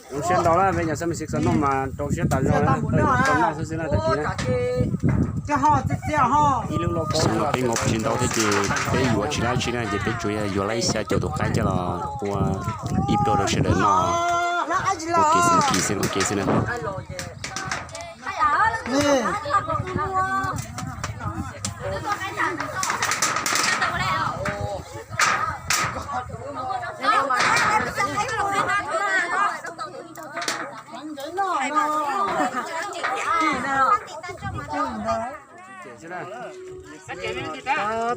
Zoo siab ntau na, peb cov xab me xib xov noj mas rau siab tas zog na, tau noj xwb xwb na tag kis na. Ib lub lauj kaub no peb nkaus tsis ntau thiab ces peb yuav tsis dab tsi na, ces peb tsuas yog yuav laib xya caum tus qaib coj los ua ib pluag rau sawv daws noj. Ua kev xwb, kev xwb, ua kev xwb na.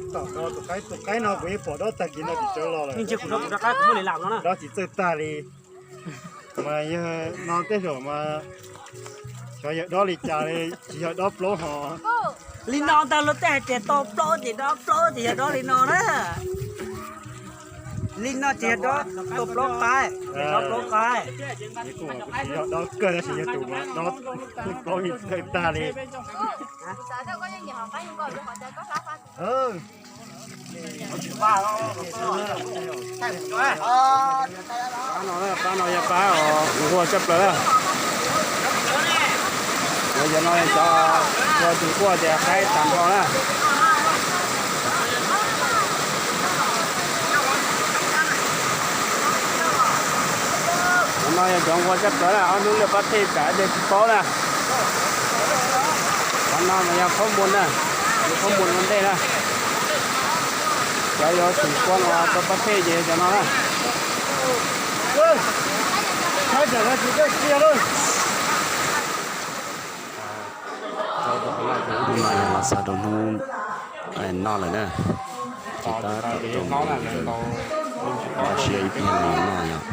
Tus qaib, tus qaib no kuv yeej pom dob tag kis no tsis tshua los lawm. Dob tsis txawj tag li. Mas yog no tej zaum mas xyov yog dob li cas li, tsis yog dob plaub hos. Li no ntag, luag tej hais tias tau plaub ces dob plaub ces yog dob li no na. Li no ces yog dob tau plaub qaib, dob plaub qaib. Tsis yog dob kawg tab sis yog tus mas dob plaub yeej txawj tag li. Pab no, pab no yog pab uas nquag tshaj plaws na. Cov no cov ua tus nquag ces qaib tag nrho na. Cov no yog cov nquag tshaj plaws na, ob hnub lawm pab thej tsam ces tsis paub na. Cov no mas yog khaub npua na, yog khaub npua ua ntej na. Cov yuav xum kua no rau pab thej ces yog cov no na. Hnub no yog los txog rau hnub noj lawm na, ces tab tom rau nkaj siab ib pliag no noj yom.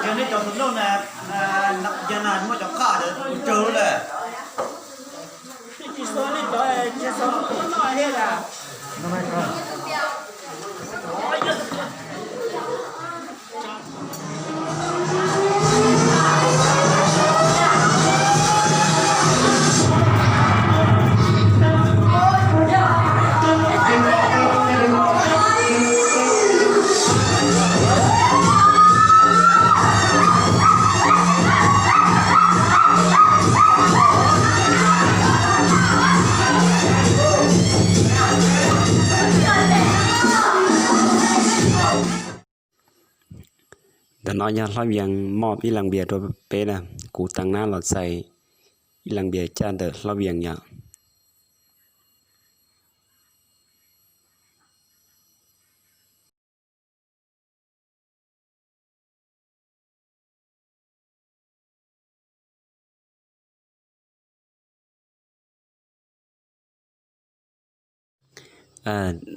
Yog nej cov tus noj na, yog na muaj cov qaj ua raug lawm. Ntawm no yog Hlob Vias moj ib leeg npias rau peb na, kuv tag nab los txais ib leeg npias caj ntawm Hlob Vias yom.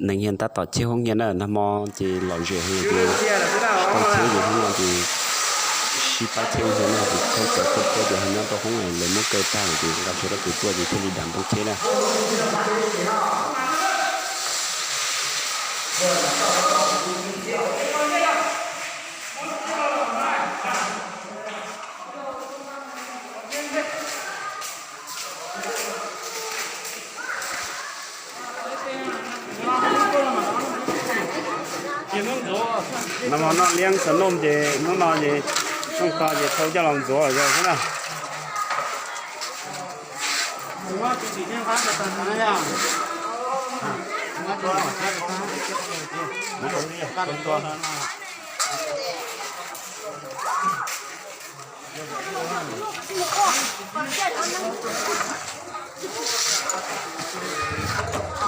Neeg hias tab tom cheb hoob hias na, nag hmo ces lom zem heev ces poob cheb ces hnub no ces sib pab cheb hoob hias na, ces thawj cov thawj pab ces ho nyob rau hoob lawv muab kaw tag lawm ces nqa sawv rau pem tuaj ces thiaj li dam poob cheb na. Nag hmo noj liab xov nooj ces hnub no ces Tooj Kho ces thau coj los ntxuav yog xwb na.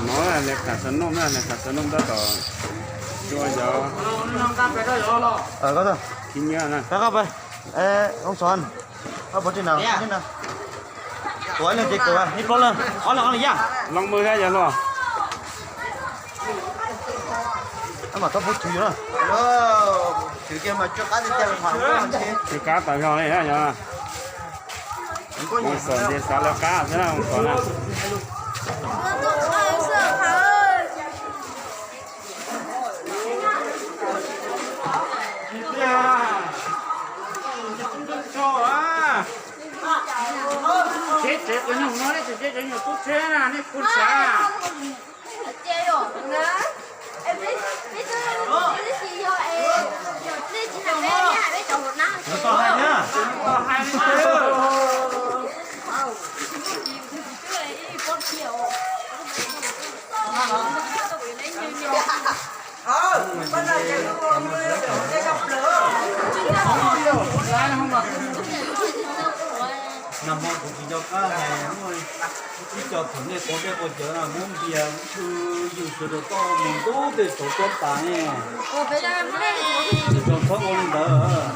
No nws tham xov nooj na, nws tham xov nooj tab tom cua cov. Koj, koj, koj, koj puas tsis na? Ua ib leeg ces kaum, ib plaub leeg, ob leeg ob leeg yaj. Loo maj thiab yog luag. Mam txhob pub chwv yus na. Chwv kiag mas tsw qab tiag tiag. Tsw qab tas zog li na yog. Mus xom ces xav lawv qab xwb na, mus xom na. Nyuam no nej tseem cia cov nyuam tub tsheb na, nej khuv xav. Tos hais na. Tos hais na. Nag hmo kuv tsis nco qab hais, muaj ib co thaum nej quav dej quav cawv no muab npias ywg sawv daws toj mus ntub tej saum tuab tas ne. Tsis tshua txhob ua li ntawd.